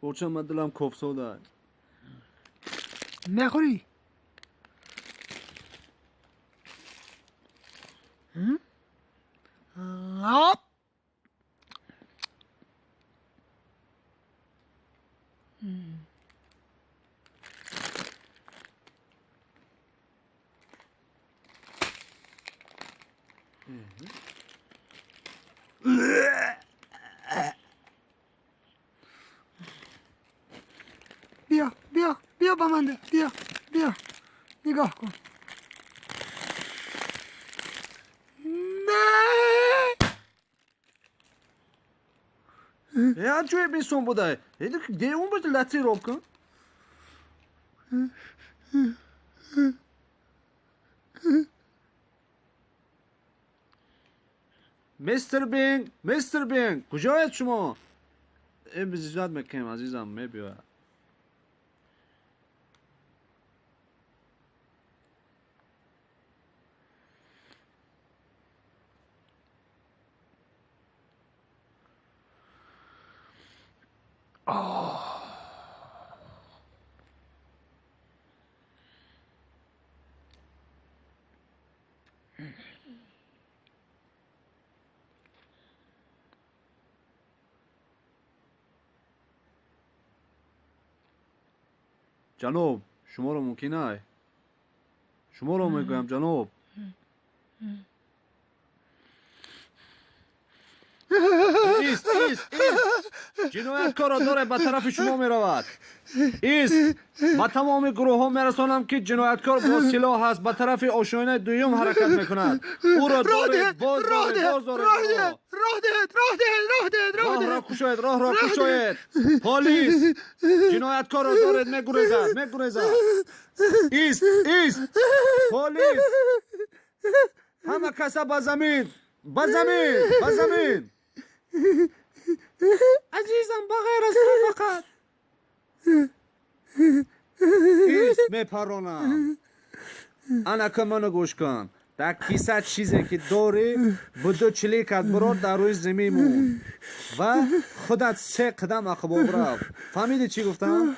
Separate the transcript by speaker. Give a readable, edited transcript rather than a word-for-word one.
Speaker 1: Оча, ман дилам кофсода.
Speaker 2: Мехӯрӣ? Оп! بیا بیا بیا با من ده. بیا بیا نگاه کن. نه.
Speaker 1: Аҷоиб инсон буда. Девон буд, латироб кун. Мистер Бинг, мистер Бинг, куҷоед шумо? Иззат мекунем, азизам, мебиёяд. Ҷаноб, шуморо мумкин ай? Шуморо мегӯям, ҷаноб. Ист, ист, ист! Ҷинояткорро доред, ба тарафи шумо меравад. Ист! Ба тамоми гурӯҳҳо мерасонам, ки ҷинояткор бо силоҳ аст, ба тарафи ошёнаи дуюм ҳаракат мекунад. Ӯро доред, боз доред, боз доред.
Speaker 2: Роҳ диҳед, роҳ диҳед, роҳ диҳед, роҳ
Speaker 1: Роҳро кушоед, роҳро кушоед! Полис! Ҷинояткорро доред, мегурезад, мегурезад. Ист, ист! Полис! Ҳама каса ба замин! Ба замин! Ба замин! Азизам, ба ғайр аз ту фақат. Ист, мепаронам. Анака, ману гӯш кун. Дар киса чизе ки дорӣ, буду чиликат бирор, дар рӯи замин мон ва худат се қадам ақибоб рав. Фаҳмидӣ, чӣ гуфтам?